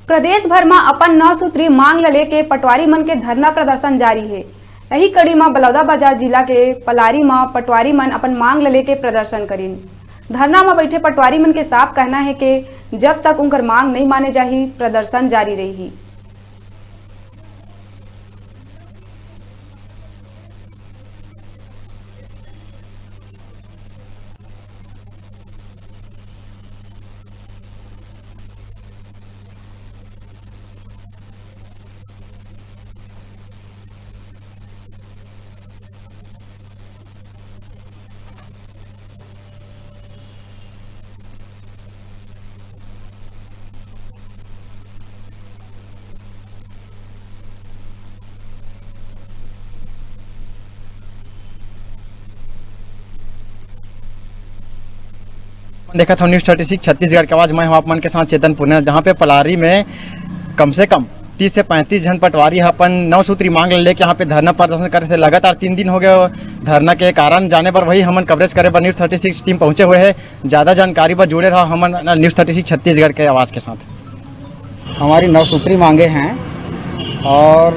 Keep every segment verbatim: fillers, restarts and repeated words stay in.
प्रदेश भर म अपन नौ सूत्री मांग ल लेके पटवारी मन के धरना प्रदर्शन जारी हे। यही कड़ी म बलौदाबाजार जिला के पलारी म पटवारी मन अपन मांग ल लेके प्रदर्शन करिन। धरना म बैठे पटवारी मन के साफ कहना हे के जब तक उनकर मांग नइ माने जाही, प्रदर्शन जारी रही। देखत हव News Thirty Six छत्तीसगढ़ के आवाज। मैं हूं आप मन के साथ चेतन पुनिया। जहां पे पलारी में कम से कम तीस से पैंतीस झन पटवारी ह अपन नौ सूत्री मांग ल लेके यहां पे धरना प्रदर्शन करे थे। लगातार तीन दिन हो गए धरना के कारण जाने बर वही हमन coverage करे बर News Thirty Six team पहुंचे हुए हैं। ज्यादा जानकारी बर जुड़े रहो हमन News Thirty Six छत्तीसगढ़ के आवाज के साथ। हमारी नौ सूत्री मांगे हैं और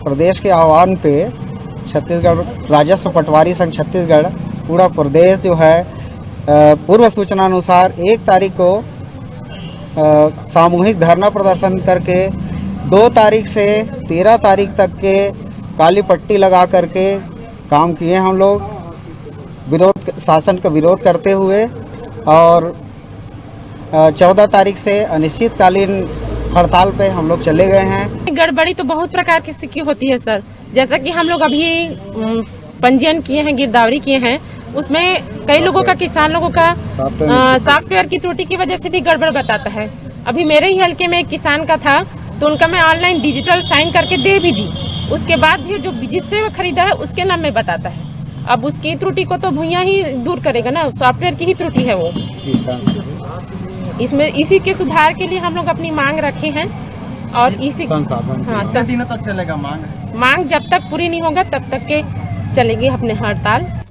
प्रदेश के आह्वान पे छत्तीसगढ़ राजस्व पटवारी संघ छत्तीसगढ़ पूरा प्रदेश जो है, अ, पूर्व सूचना अनुसार एक तारीख को, अ, सामूहिक धरना प्रदर्शन करके दो तारीख से तेरह तारीख तक के काली पट्टी लगा करके काम किए हम लोग, विरोध, शासन का विरोध करते हुए। और अ, चौदह तारीख से अनिश्चितकालीन हड़ताल पे हम लोग चले गए हैं। गड़बड़ी तो बहुत प्रकार की सिक्की होती है सर, जैसा कि हम लोग अभी, उम, पंजीयन किए हैं, गिरदावरी किए हैं, उसमें कई लोगों का, किसान लोगों का, सॉफ्टवेयर अ, सॉफ्टवेयर की त्रुटि की वजह से भी गड़बड़ बताता है। अभी मेरे ही हल्के में एक किसान का था, तो उनका मैं ऑनलाइन डिजिटल साइन करके दे भी दी, उसके बाद भी जो जिससे वो खरीदा है उसके नाम में बताता है। अब उसकी त्रुटि को तो भुइयां ही दूर करेगा ना, सॉफ्टवेयर की ही त्रुटि है वो। इसका इसमें, इसी के सुधार के लिए हम लोग अपनी मांग रखे हैं और इसी संसाधन हाँ, कितने सं- दिनों तक चलेगा मांग? मांग जब तक पूरी नहीं होगा तब तक के चलेगी अपने हड़ताल।